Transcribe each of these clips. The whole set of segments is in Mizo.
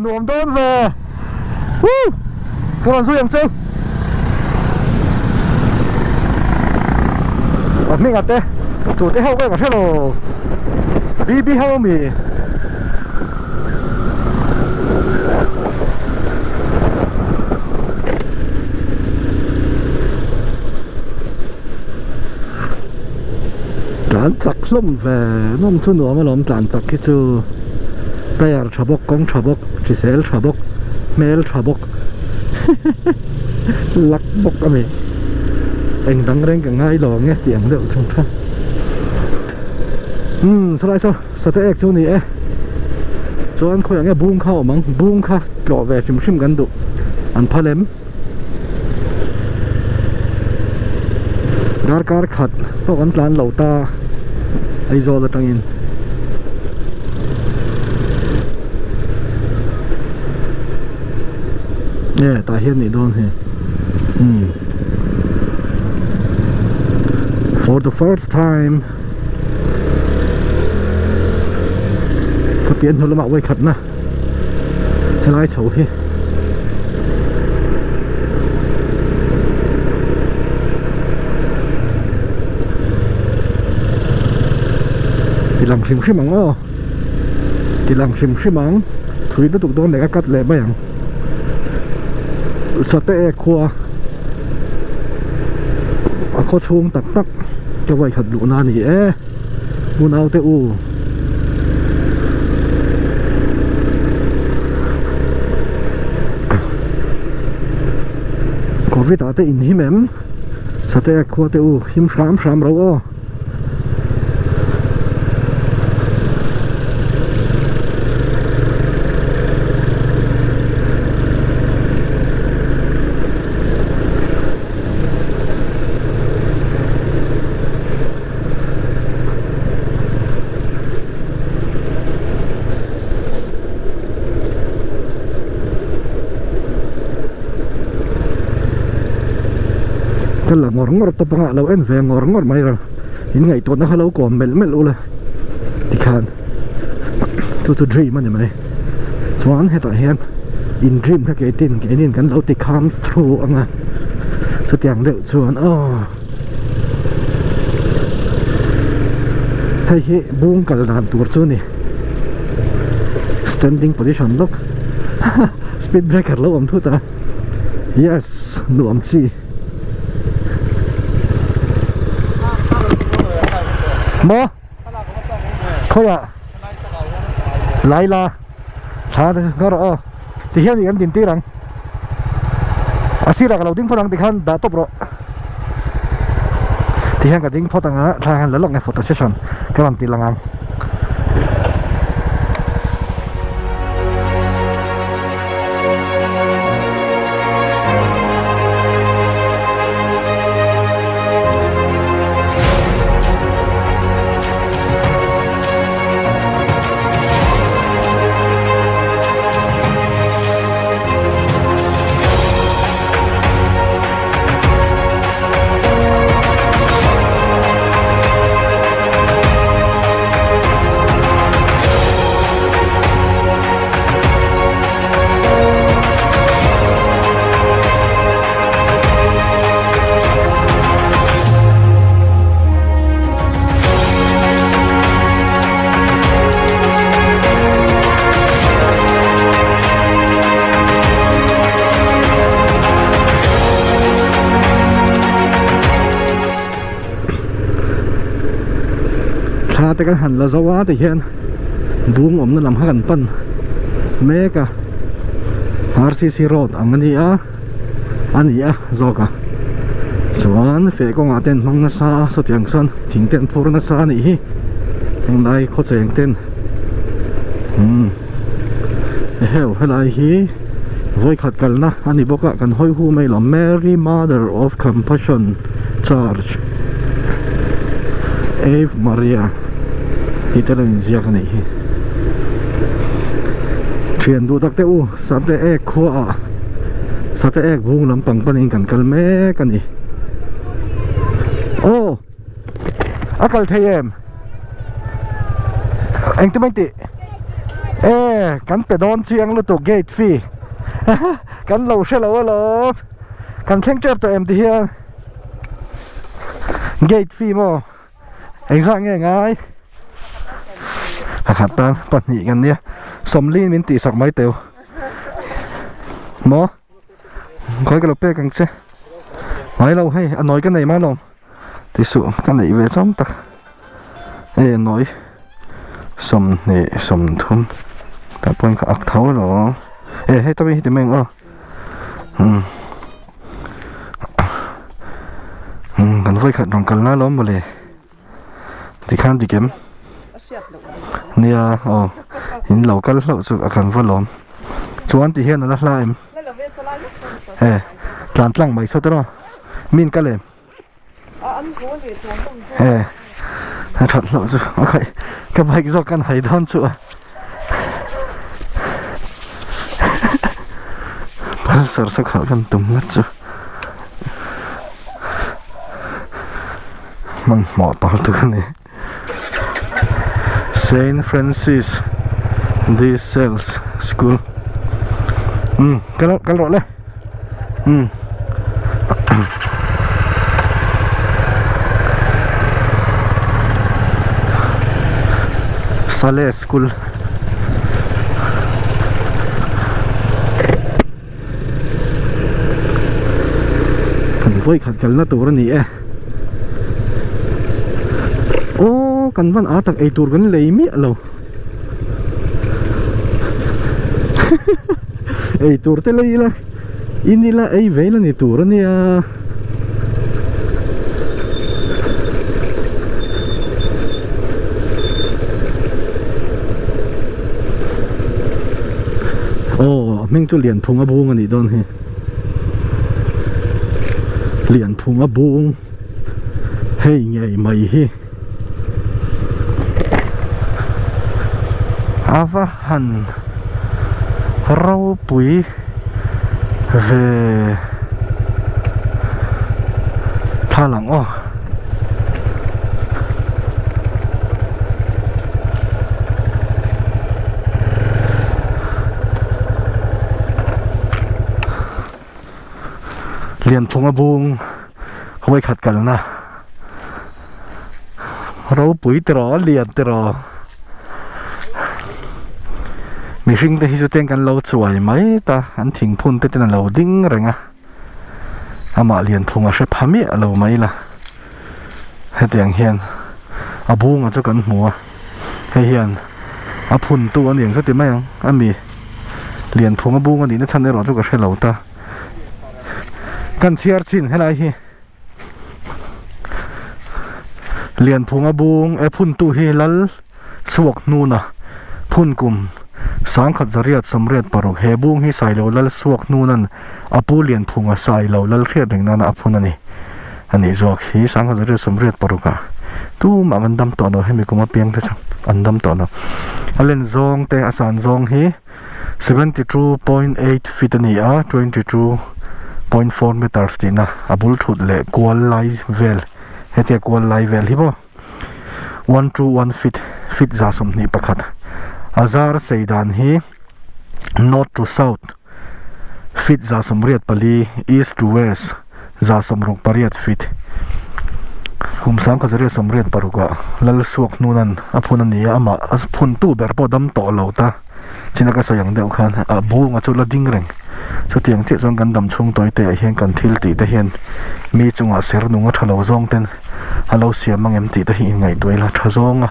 Nuam dawn ve. Woo! Ka rawn zui ang chu. A hming ate tute ho ka hre lo. BB ho ami. Tlan chak hlawm ve nawm chu nuam alawm tlan chak hi chu tyre tha bawk kawng tha bawk hrisel tha bawk hmel tha bawk luck bawk a ni eng dang reng ka ngai lo ang e tih ang deuh thung kha umm sawlai saw sate ek chu a ni e chuan khawiah nge bung kha a awm ang bung kha tlawh ve hrim hrim kan duh an phal em. Darkar khat pawh kan tlan lo ta Aizawl atangin e tah hian nih dawn hi umm for the first time ka pian hnu lamah vawikhatna. Helai chho hi ti lang hrim hrim ang aw ti lang hrim hrim ang thui lutuk dawn leh ka cut leh mai ang sate ek khua a khaw chhung tak tak ka vawikhat luhna a ni e. Unaute u. Covid ah te in him em? Sate khua te u him hram hram ro aw. Ka la ngawr ngawr tawp anga lo en ve ngawr ngawr mai rawh in ngaihtuahna kha lo kawm melh melh ula tikhan chu chu dream a ni mai chuan hetah hian in dream kha keitin keinin kan lo ti comes true anga chutiang deuh chuan aw. Hei hi bung kal dan tur chu ni standing position lawk speed breaker lo awm thut a yes nuam chi maw khawiah laila thla te chu rawh aw tihian i kan din tir ang a sirah ka lo ding phawt ang tikhan dah tawp rawh tihian ka ding phawt ang a thla hian la lawk nge photo session ka rawn ti lang ang. Thla te kan han la zo a tihian bung awmna lam kha kan pan mek a R_C_C road ang a ni a a ni a zawk a chuan feh kawngah te an hmang nasa a sawtiang sawn thing te an phur nasa a nih hi henglai khawcheng ten umm eheu helai hi vawikhat kalna a ni bawk a kan hawi hu mai lo Mary Mother of Compassion Church Ave Maria tih te lo inziak a nih hi thian duh tak te u Sate ek khua ah Sate ek bung lampang panin kan kal mek a ni. Aw a kal thei em? Engti mai tih? E kan pe dawn chiang lutuk gate fee kan lo hre lo alawm kan thleng tep tawh em ti hian gate fee maw engzah nge ngai pakhat tan pahnih kan nia sawmli min tih sak mai teu maw khawi ka lo pek ang che mai lo hei a nawi ka nei mai lawm. Ti suh ka neih ve chawm tak e nawi sawmhnih sawmthum tah pawhin ka ak tho lo e hei tawp hi ti mai ang aw umm umm kan vawikhat rawn kal na alawm mawle tikhan dik em nia aw in lo kal hlauh chu a kan va lawm chuan ti hian a la hla em e tlan tlang mai saw te rawh. Min ka lem. He a that hlauh chu a khaih ka bike zawk kan hai dawn chu a Pulsar saw khalh kan tum ngat chu hmanhmawh tawh lutuk a ni Saint Francis de Sales School umm kal kal rawh le umm Sales School Kan vawi khat kalna tur a ni e aw kan van a tak eitur kan lei miah lo eitur te lei ila in ila ei ve ila ni tur a nia. Aw a hming chu Lianphunga bung a nih dawn hi Lianphunga bung hei ngei mai hi a va han ropui ve thla lang aw. Lianphunga bung khawi khat kalna ropui tiraw lian tiraw mihring te hi chu teng kan lo chuai mai ta an thingphun te ten a lo ding reng a amah Lianphunga hre pha miah lo mai la hetiang hian a bunga chu kan hmu a hei hian a phun tu a ni ang chu ti mai ang a mi Lianphunga bung a nihna chhan erawh chu ka hre lo ta kan chhiar chin helai hi Lianphunga bung e phun tu hi lal chhuak hnuna phun kum sangkhat zariat sawmriat paruk he bung hi Sailo lal chhuak hnunan a pu Lianphunga Sailo lal hriat reng nana a phun a ni a nih zawk hi sangkhat zariat sawmriat parukah tumah an dam tawh lo hemi kum apiang te chu an dam tawh lo a len zawng te a san zawng hi 72.8 feet a ni a 22.4 meters tihna a bul thut leh kual lai vel hetia kual lai vel hi maw. 121 feet feet 21 a zar sei dan hi north to south feet 84 east to west 68 feet kum 1986 ah Lalsuak hnunan a phun a ni a amah a phun tu ber pawh dam tawh lo ta chin a ka sawi ang deuh khan a bunga chu la ding reng chutiang chiah chuan kan dam chhung tawi te ah hian kan thil tih te hian mi chungah ser nung a tha lo zawng ten a lo siam ang em tih te hi inngaihtuah ila tha zawng a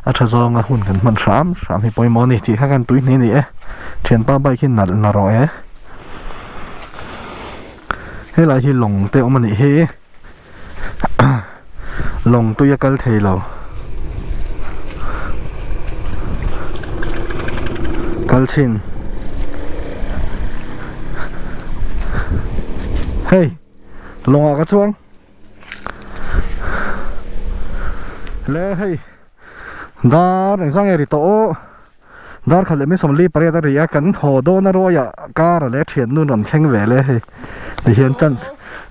a tha zawng a hun kan hman hram hram hi pawimawh a ni tih kha kan tui hnih a ni e thianpa bike hi nalh na rawh e helai hi lawng te awm a nih hi lawng tui a kal thei lo kal chhin hei. Lawngah ka chuang le hei dar engzah nge ri tawh aw dar khat leh mi sawmli pariat a ri a kan haw dawn a ruaiah car a leh thiannu rawn thleng ve le hei tihian chance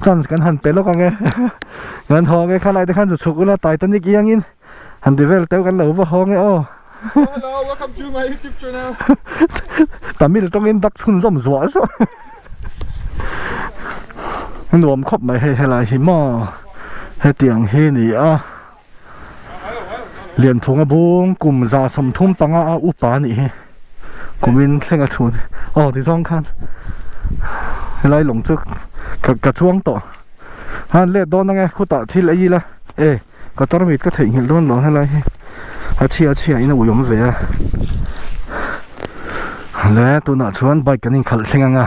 chance kan han pe lawk ang e kan haw ang e khalai te khan chu chhuk ula Titanic iangin han ti vel teuh kan lo va haw ang e aw. Hello, welcome to my YouTube channel. Tamil tawngin dak chhunzawm zuah zuah. Nuam khawp mai hei helai hi maw hetiang hi ni a Lianphunga bung kum 35 a upa a nih hi kumin thleng a chhun aw ti zawng khan helai lawng chu ka ka chuang tawh han let dawn ange khutah thil ei ila e ka tarmit ka theihnghilh dawn lo helai hi a chhia chhia in a ui awm ve a le tunah chuan bike kan inkhalh thleng ang a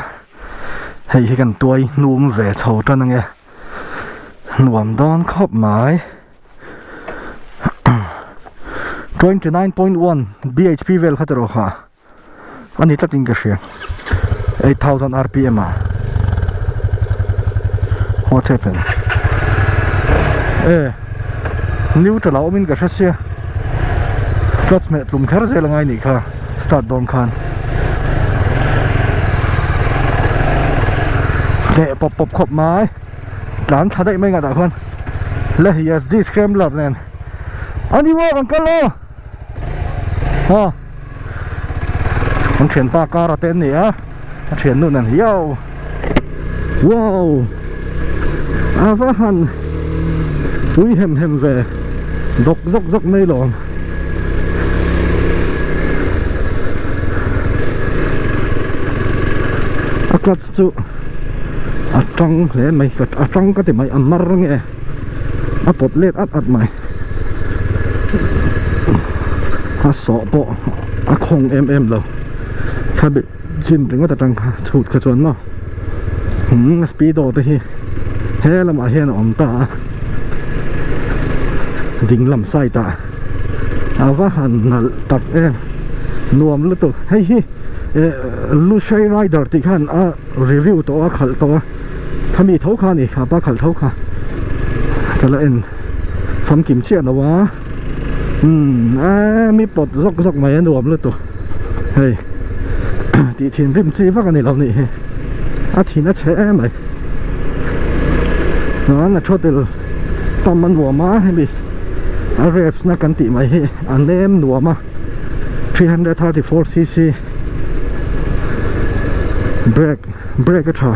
hei hi kan tuai hnum ve chho tan ange nuam dawn khawp mai 29.1 bhp vel kha tiraw kha a ni tlatin ka hria 8000 rpm ah what happened e neutral a awmin ka hre sia clutch hmeh tlum kher zel angai nih kha start dawn khan hneh pawp pawp khawp mai tlan thla daih mai ngah khan le yes this scrambler nen ani maw kan kal aw ha kan thianpa kar a te an ni a a thiannu nen hiau wow a va han pui hem hem ve dawk zawk zawk mai lawm. A clutch chu a tang hle mai a tang ka ti mai a mar nge a pawt let at at mai a sawh pawh a khawng em em lo khabe chin ringawt atang kha chhut kha chuan maw umm speedo te hi he lamah hian a awm ta a ding lam side ah a va han nalh tak em nuam lutuk hei hi eh Lushai rider tih khan a review tawh a khalh tawh a khami tho kha a ni khapa khalh tho kha ka la en famkim chiah lo a umm eee mi pawt zawk zawk mai a nuam lutuk hei tih thinrim chi vak a ni lo nih hi a thin a chhe em mai chuan a throttle tam a nuam a hemi a revs na kan tih mai hi a nem nuam a 334 cc brake brake a tha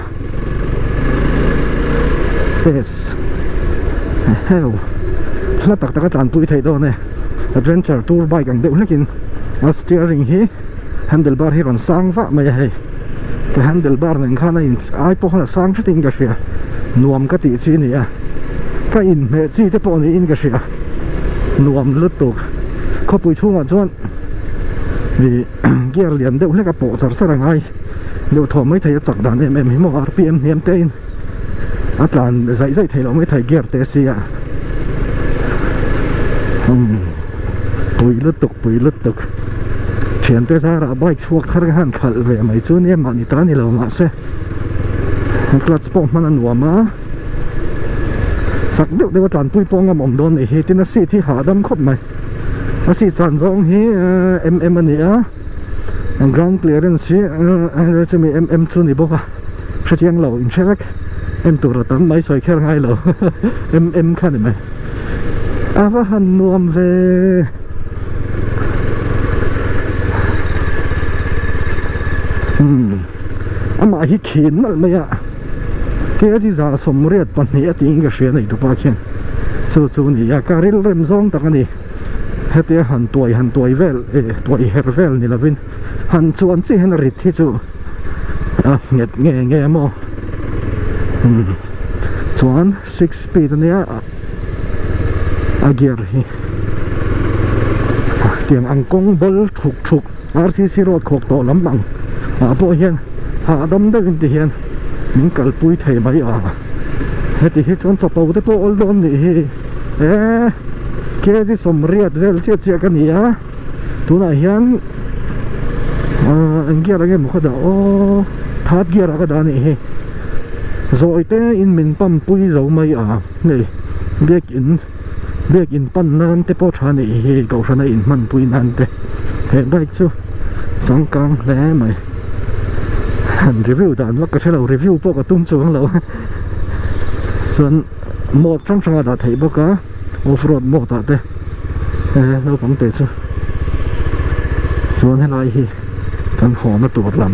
test heu hla tak tak a tlanpui theih dawn e adventure tour bike ang deuh hlekin a steering hi handle bar hi rawn sang vah mai a hei ka handle bar nen khan a in ai pawh khan a sang hretin ka hria nuam ka tih chi a ni a ka inhmeh chi te pawh niin ka hria nuam lutuk khawpui chhungah chuan ih gear lian deuh hlek a pawh char char a ngai deuh thaw mai thei a chak dan em em hi maw rpm hniam te in a tlan zaih zaih theih loh mai thei gear te si a umm pui lutuk pui lutuk thiante zarah bike chhuak thar khan khalh ve mai chu nia mahni ta ni lo mahse clutch pawh hman a nuam a chak deuh deuh a tlanpui pawh a ngam awm dawn nih hi tin a seat hi hahdam khawp mai a seat chan zawng hi mm a ni a ground clearance hi chumi mm chu ni bawk a hrechiang lo in hre vek en tur a tam mai sawi kher ngai lo mm kha ni mai a va han nuam ve umm amah hi khin nalh mai a kg 182 a tiin ka hria nei tupa khian chu chu a ni a ka rilrem zawng tak a ni hetia han tuai han tuai vel eh tuai her vel ni lovin han chuan chiah hian a rit hi chu a nghet nge nge maw umm chuan six speed a nia a gear hi tiang ang kawng bal thuk thuk rcc road khawk tawh lam ang ah pawh hian hahdam deuh in ti hian min kalpui thei mai ang heti hi chuan chapo te pawh awl dawn nih hi e kg 80 vel chiah chiah ka ni a tunah hian eng gear enge maw ka dah aw third gear ah ka dah anih hi zawi te in min pump pui zo mai a hei biakin biakin pan nan te pawh tha anih hi kohhran a inhman pui nan te he bike chu changkang hle mai han review dan vak ka hrelo review pawh ka tum chuang lo chuan mode hrang hrang a dah theih bawk a off road mode ah te he naupang te chu. Chuan helai hi kan hawna tur lam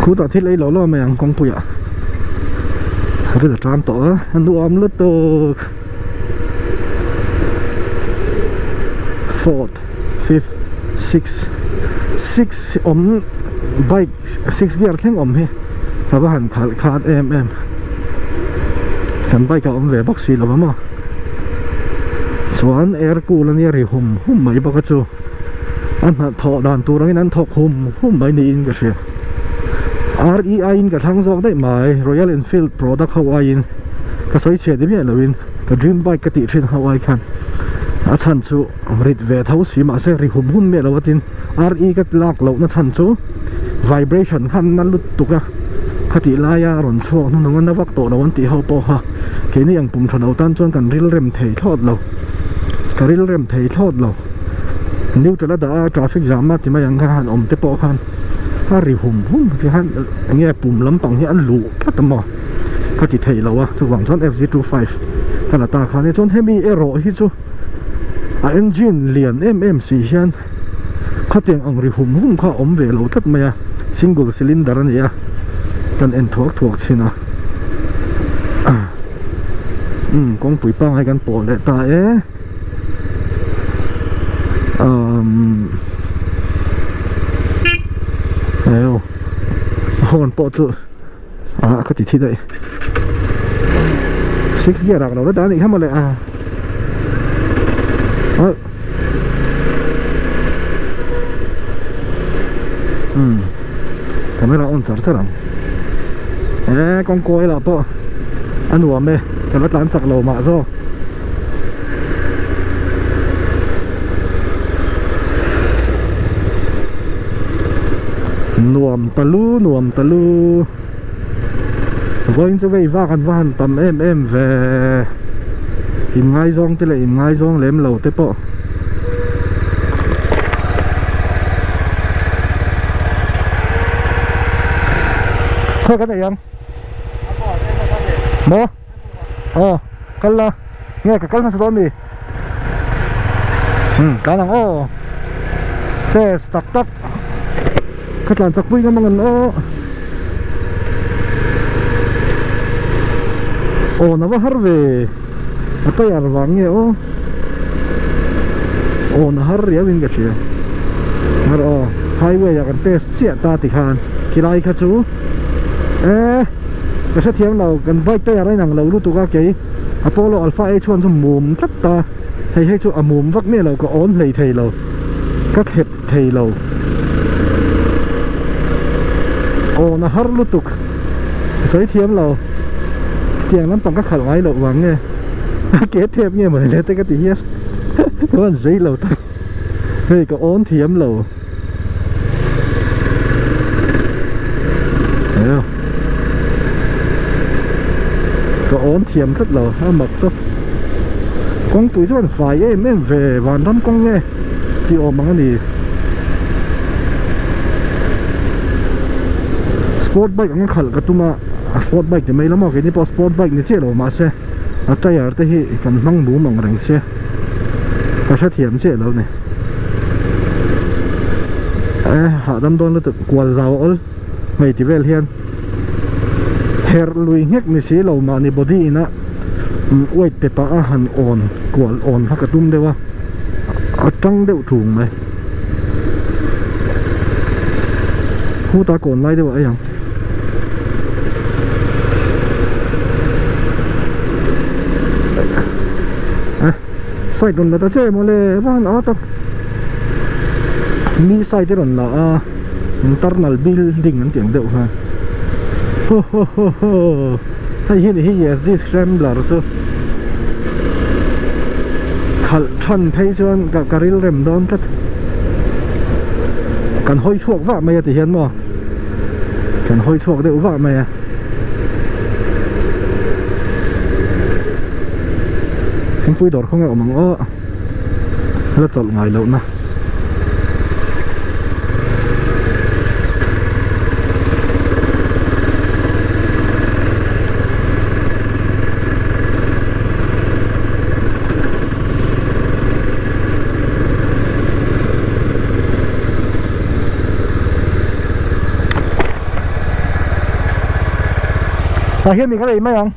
khutah thil ei lo lo mai ang kawngpuiah ril a tan tawh a a nuam lutuk fourth fifth sixth six awm bike six gear thleng awm hi ka va han khalh khat em em kan bike a awm ve bawk si lo a maw chuan air cool ania ri hum hum mai bawk a chu a hnathawh dan tur angin an thawk hum hum mai niin ka hria R E I in ka thlang zawk daih mai Royal Enfield product ho aiin ka sawi chhiat ni miah loin ka dream bike ka tih thin ho ai khan a chhan chu rit ve tho si mahse ri hum hum miah lo a tin. R E ka lak loh na chhan chu vibration khan na lut tuk a khatih laia rawn chhuak hnuhnung a na vak tawh lo an tih ho pawh kha keini ang pum tha lo tan chuan kan ril rem thei thlawt lo ka ril rem thei thlawt lo neutral a dah a traffic jam a ti mai ang kha han awm te pawh khan a ri hum hum khi khan eng nge pum lampang hi a luh tlat a maw ka ti thei lo a chuvang chuan F Z 25 ka la ta kha nia chuan hemi erawh hi chu a engine lian em em si hian. Khatiang ang ri hum hum kha a awm ve lo tlat mai a, single cylinder a ni a, kan en thuak thuak chhin a, umm kawngpui pangngai kan pawh leh ta e, umm eo horn pawh chu ah ka ti thi daih six gear ah ka lo la dah a nih kha mawle a umm camera on char char ang eh kawng kawi lah pawh a nuam e ka la tlan chak lo mah zawk. Nuam ta lu nuam ta lu vawiin chu vei vak an va han tam em em ve inngaizawng te leh inngaizawng lem lo te pawh. Khawi kan ei ang maw aw kal la nge ka kal hmasa dawn mi umm tlan ang aw test tak tak ka tlan chak pui ngam ang an aw aw na va har ve a tyre vang nge aw aw na har riau in ka hria har aw highway ah kan test chiah ta tikhan khilai kha chu e. Ka hrethiam lo, kan bike tyre a inang lo lutuk a kei Apollo Alpha A chuan chu mum tlat ta, hei hei chu a mum vak miah lo ka awn hlei thei lo, ka thlep thei lo. Awn a har lutuk, ka sawi thiam lo, tiang lampang ka khalh ngai loh vang nge a ke thep nge mawni le te ka ti hian ka van zei lo tak, hei ka awn thiam lo. Ka awn thiam tlat lo a mak tawp kawngpui chuan fai em em ve vanram kawng nge tih awm ang a ni sport bike anga khalh ka tum a a sport bike ti mai lo maw keini pawh sport bike ni chiah lo mahse a tyre te hi kan hmang mum ang reng sia ka hrethiam chiah lo ni eh hahdam dawn lutuk kual zau a awl hmei ti vel hian herh lui nghek ni si lo mahni body ina weight pe pah a han awn kual awn kha ka tum deuh a a tang deuh tung mai khutah kawn lai deuh ah ei ang. Side rawn la ta che maw le van a tak mi side te rawn la a internal building an tih ang deuh khan ho ho ho ho hei hi ni hi yes this scrambler chu khalh than phei chuan ka ka ril rem dawn tlat kan hawi chhuak vah mai a ti hian maw kan hawi chhuak deuh vah mai a. Thingpui dawr khawnge awm ang aw la chawlh ngai loh na. Tah hian mi kan ei mai ang.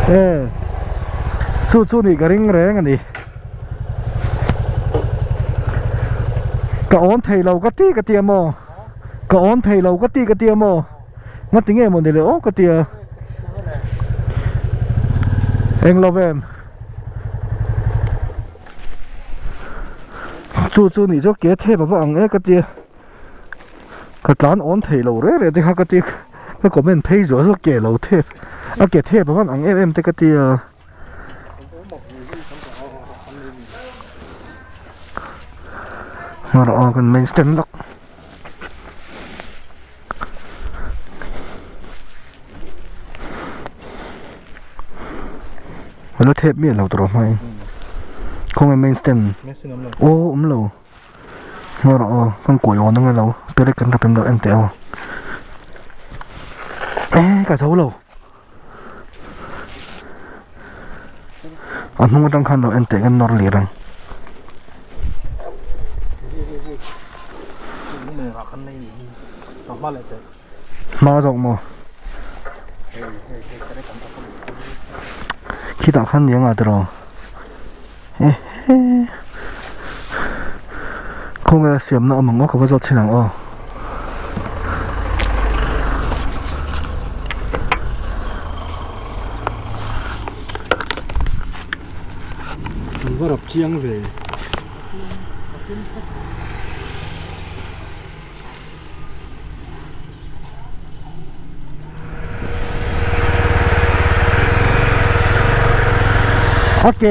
E chu chu nih ka ring reng a ni. Ka awn thei lo ka ti ka tia maw? Ka awn thei lo ka ti ka tia maw? Ngati nge maw ni le aw ka tia. Eng lo vem. Chu chu nih chu ke thep a va ang e ka tia. Ka tlan awn thei lo reng reng te kha ka tia ka comment phei zual zawk ke lo thep a ke thep a van ang em em te ka tia. Hmar aw kan main stand lawk. A la thep miah lo tawh hmain khawnge main stand aw awm lo hmar aw kan kuai awn anga lo perek kan rap em lo en teh aw e ka zo lo a hnung atang khan lo en teh kan nawr lir ang. Hma zawk maw? Khitah khan ni anga tiraw? Ehe Khawnge a siamna awm ang aw ka va zawt chhin ang aw. An va rap chiang ve. Ok.